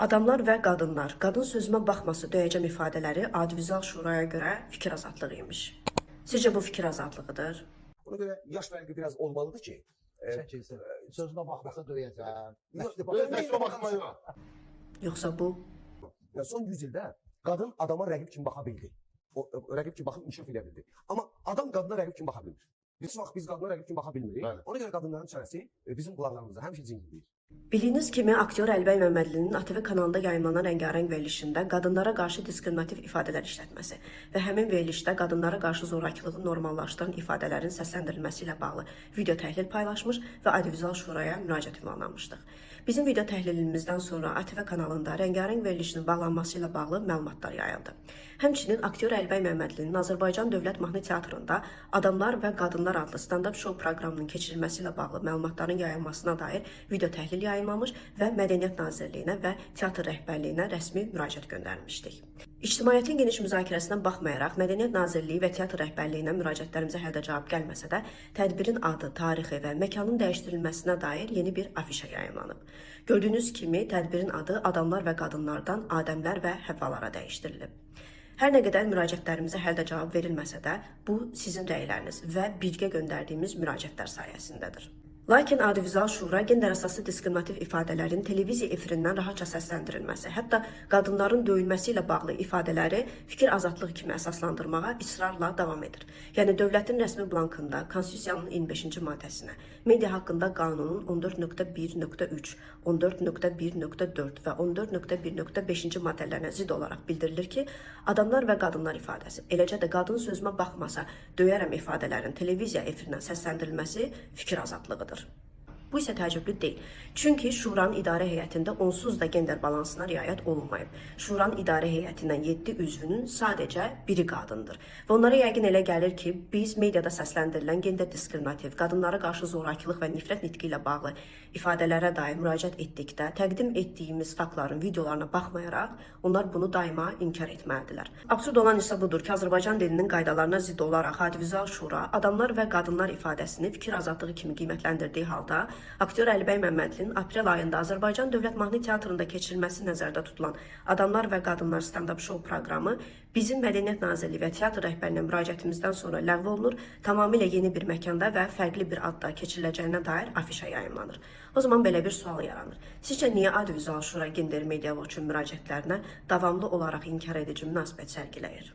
Adamlar və qadınlar, qadın sözümə baxması döyəcəm ifadələri Audiovizual Şuraya görə fikir azadlığı imiş. Sizcə bu fikir azadlığıdır? Ona görə yaş fərqi biraz olmalıdır ki, Çəkilsin. Sözünə baxmasa döyəcəm. Yox, Məktuba baxma yox. Yoxsa bu Yəni son 100 ildə qadın adama rəqib kimi baxa bildi. O rəqib kimi baxıb inkişaf edə bildi. Amma adam qadına rəqib kimi baxa bilmir. Biz vaxt biz qadına rəqib kimi baxa bilmirik. Bəli. Ona görə qadınların çənəsi bizim qulaqlarımızda həmişə cingildəyir. Bildiyiniz kimi aktyor Əlbəy Məmmədlinin ATV kanalında yayımlanan rəngarəng verilişində qadınlara qarşı diskriminativ ifadələr işlətməsi və həmin verilişdə qadınlara qarşı zorakılığı normallaşdıran ifadələrin səsləndirilməsi ilə bağlı video təhlil paylaşmış və Audiovizual Şuraya müraciət ünvanlamışdıq. Bizim video təhlilimizdən sonra ATV kanalında rəngarəng verilişinin bağlanması ilə bağlı məlumatlar yayıldı. Həmçinin aktyor Əlbəy Məmmədlinin Azərbaycan Dövlət Mahnı Teatrında Adamlar və Qadınlar adlı stand-up şou proqramının keçirilməsi ilə bağlı məlumatların yayılmasına dair video təhlil yayımlamış və Mədəniyyət Nazirliyinə və teatr rəhbərliyinə rəsmi müraciət göndərmişdik. İctimaiyyətin geniş müzakirəsinə baxmayaraq, Mədəniyyət Nazirliyi və teatr rəhbərliyinə müraciətlərimizə hələ də cavab gəlməsə də, tədbirin adı, tarixi və məkanın dəyişdirilməsinə dair yeni bir afişa yayımlanıb. Gördüyünüz kimi, tədbirin adı Adamlar və Qadınlardan Adəmlər və Həvvalara dəyişdirilib. Hər nə qədər müraciətlərimizə hələ də cavab verilməsə də, bu sizin rəyləriniz və birgə göndərdiyimiz müraciətlər sayəsindədir. Lakin Audiovizual Şura gender əsaslı diskriminativ ifadələrin televiziya efirindən rahatca səsləndirilməsi, hətta qadınların döyülməsi ilə bağlı ifadələri fikir azadlığı kimi əsaslandırmağa israrla davam edir. Yəni dövlətin rəsmi blankında Konstitusiyanın 25-ci maddəsinə, media haqqında qanunun 14.1.3, 14.1.4 və 14.1.5-ci maddələrinə zidd olaraq bildirilir ki, adamlar və qadınlar ifadəsi, eləcə də qadın sözümə baxmasa döyərəm ifadələrin televiziya efirindən səsləndirilməsi fikir azadlığıdır. Bu isə təəccüblü deyil. Çünki Şuranın idarə heyətində onsuz da gender balansına riayət olunmayıb. Şuranın idarə heyətindən 7 üzvünün sadəcə biri qadındır. Və onlara yəqin elə gəlir ki, biz mediada səsləndirilən gender diskriminativ, qadınlara qarşı zorakılıq və nifrət nitqi ilə bağlı ifadələrə dair müraciət etdikdə təqdim etdiyimiz faktların videolarına baxmayaraq, onlar bunu daima inkar etməlidirlər. Absurd olan isə budur ki, Azərbaycan dilinin qaydalarına zidd olaraq Audiovizual Şura adamlar və qadınlar ifadəsini fikir azadlığı kimi qiymətləndirdiyi halda aktyor Əlibəy Məmmədlinin aprel ayında Azərbaycan Dövlət Mahnı Teatrında keçirilməsi nəzərdə tutulan Adamlar və Qadınlar stand-up şou proqramı bizim Mədəniyyət Nazirliyi və teatr rəhbərinə müraciətimizdən sonra ləğv olunur, tamamilə yeni bir məkanda və fərqli bir adda keçiriləcəyinə dair afişa yayımlanır. O zaman belə bir sual yaranır. Sizcə niyə Audiovizual Şura Gender Media Watch-un müraciətlərinə davamlı olaraq inkar edici münasibət sərgiləyir?